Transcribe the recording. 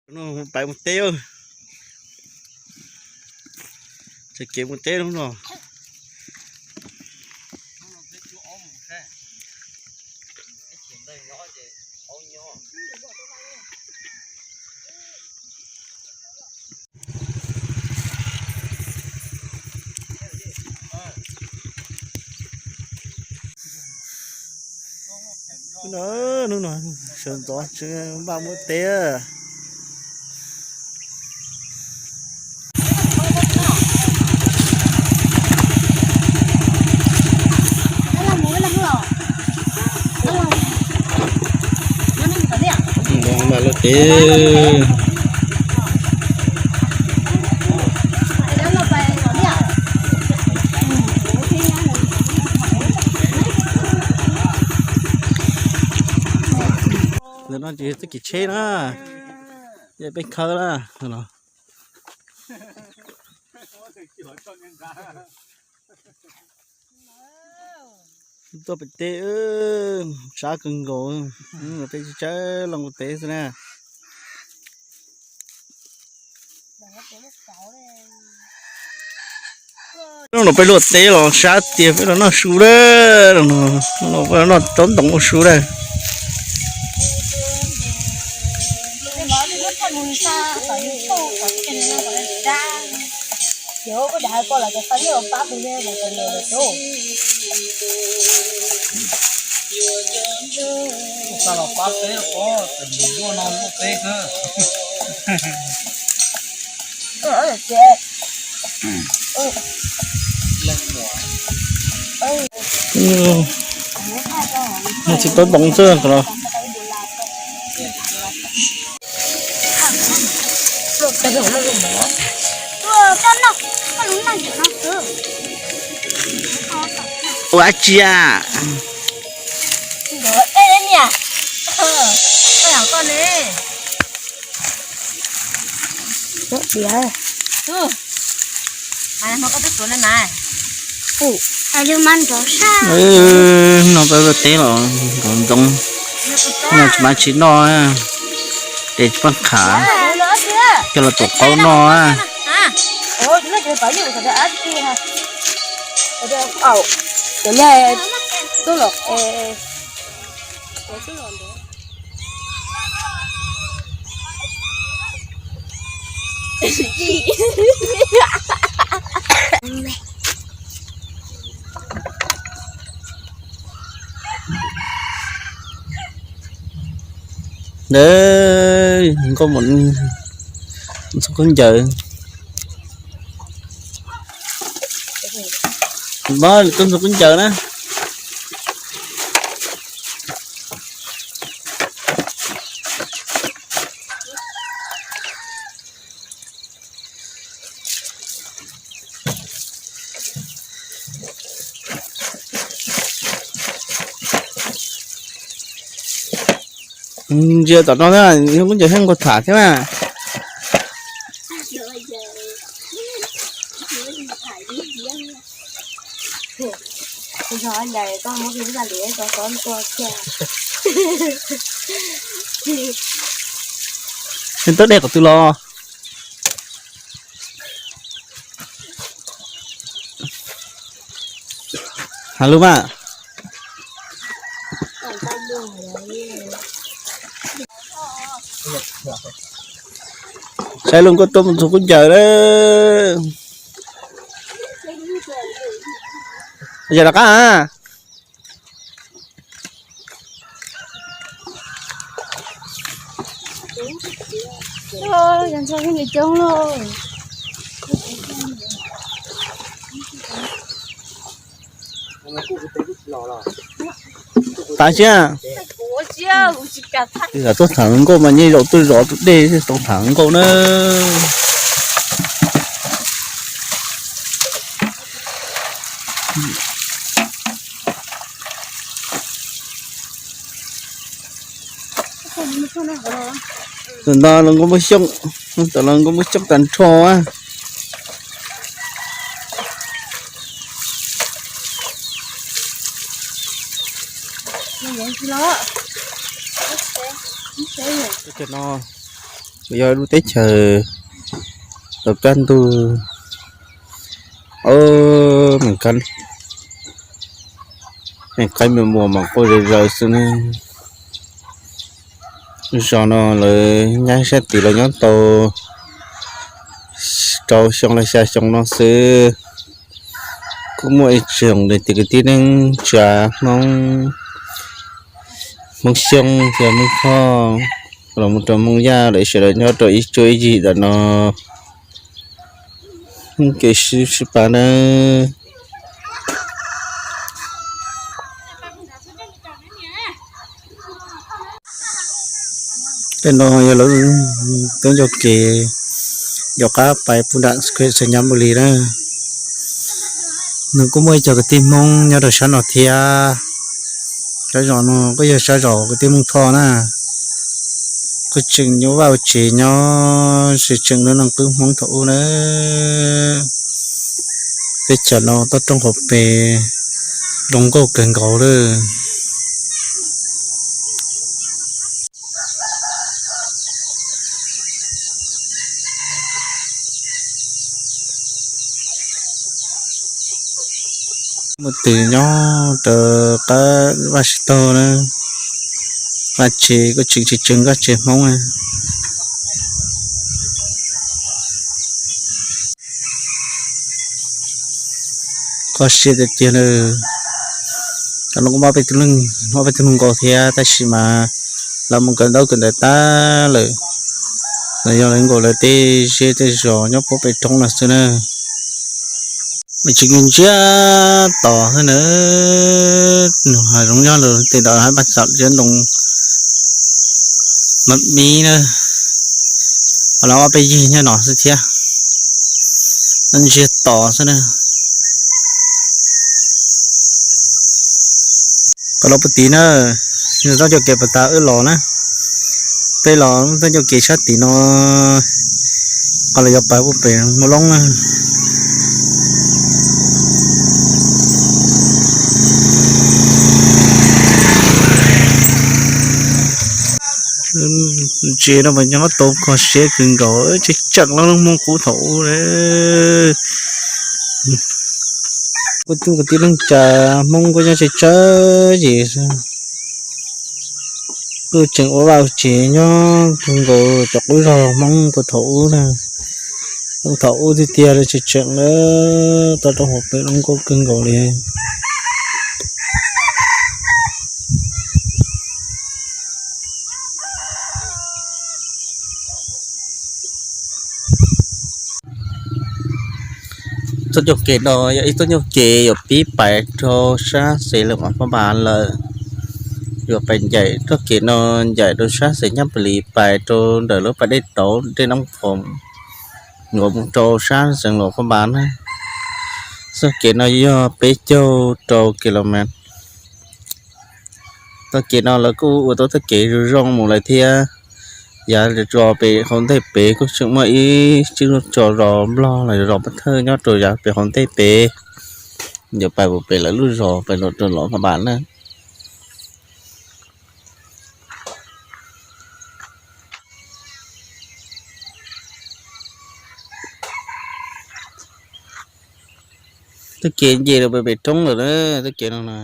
Pais mus teb, txoj kev mus teb hnub no. Hnub no sawv ntxov tsis npaj mus teb. Npaj lub teb. Ntawm no ces txoj kev tsheb na, peb khawb na. Tuaj pem teb, sab kawg nkaus, peb tsis tsaib los nkaus teb xwb na. Hnub no peb luaj teb los sab tiag, peb los noj su lawm, peb los noj rau ntoo ua su lawm. Noj tsis tau ntoo xwb los. Ua dab tsi a? No peb teb los nkaus ntoo, no tsis mas tsis noj, ces tsis pab qhav, coj los tuav qaub noj. Ntawd nkauj mus ntxhua khaub ncaws. Npawg, lwm tus ntxhua khaub ncaws na. Ntsia tom no thiab, lub khaub ncaws thiab nkaus tham thiab na. Nws twb dej qhov twg los? Hais lus mas. Saib lub nkauj tuaj mus ntxhua khaub ncaws lawm. Yog rov qab. Tas siab. Tuaj tham hluas nkauj mas nyob zaum tuaj zov tus dej tau tham hluas nkauj na. Tam no los nkauj muaj xyooj, tam no nkauj muaj xyooj tag nrho. Tam no Yog lub teb chaws tom kaj ntug, o, me qaib, me qaib me muas mas quaj zaws zaws xwb ne. Zos no lawv nyab sab tid los nyob tau rau xyoo los xya xyoo no xwb. Kuj muaj ib tsoom niam txiv kwv tij neej tsa Hmoob, Hmoob Xyooj thiab Hmoob Thoj, los mus rau Hmoob Yaj lawv sawv daws nyob rau ib tsuag ib yig ntawm no. Kev sib sib pab nawb. Tej no yog lawv tub ncauj kev yuav qab pais pub nram Xeev Nyab Npuj Lis na. Nws kuj muaj ib co kwv tij Hmoob nyob rau sab no thiab. Sab zos no kuj yog sab zos kwv tij Hmoob Thoj na. Kuj tseem nyob vaj ua tsev nyob, tseem tseem lub neej qwb Hmoob thaum ub na. Teb chaws no toj roob hauv pes zoo nkauj kawg nkaus lawm. Muaj twg nyob rau qab vaj sib taug na, vaj tsev kuj tseem tseem tseem vaj tsev Hmoob. Kho siab tiag tiag na. Cov no kuj muaj peb tug neeg, muaj peb tug neeg nkaus thiab tab sis mas lawv mus kawm ntaub kawm ntawv tag lawm. Los yog lawv nkaum lawv tej zej tej zos nyob puag pem roob no xwb na. Mas tsis ntsiag to xwb na. Nws hav zoov nyob rau tej ntawd hab paj txam zeb ntoo mab mib na, los ob peb yig nyob no xwb thiab. Ntsiag to xwb na. Koj los puag tid na, nws txoj coj kev puag ta wb los na. Peb los txoj coj kev sab tid no, qhov los yog pais puag pem Hmoob Loob na. Ntses no mas nyob tau kho siab kawg nkaus, tseem tseem lub Hmoob qub thaum ub. Kuj coob kwv tij neej tsa Hmoob kuj nyob tsawg tsawg yim xwb. Kuj tseem ua vaj ua tsev nyob kawg nkaus cov qub zos Hmoob puag thaum ub na. Thaum ub tiag tiag li tseem tseem na, toj roob hauv pes zoo nkauj kawg nkaus li. Txoj coj kev no yog ib txoj coj kev yuav pib pais rau sab xeev Luas Phab Npas lawm. Yuav pais ncaim txoj kev no ncaim rau sab xeev Nyab Npuj Lis pais rau ntawm lub pas dej tauv dej Noob Khoom, yuav mus rau sab xeev Luas Phab Npas na. Txoj kev no yog peb caug rau kilomev. Txoj kev no lawv kuj ua tau txoj kev zoo zoo mus lawm thiab. Yav tso pem hauv ntej pem kuj tseem muaj ib tsev lub tso zos Nplog los zos Pov Thawj nyob rau yav pem hauv ntej pem. Yuav pais puag pem lawv lub zos pem rau Luas Phab Npas na. Txoj kev nce rau pem roob lawm na, txoj kev no na.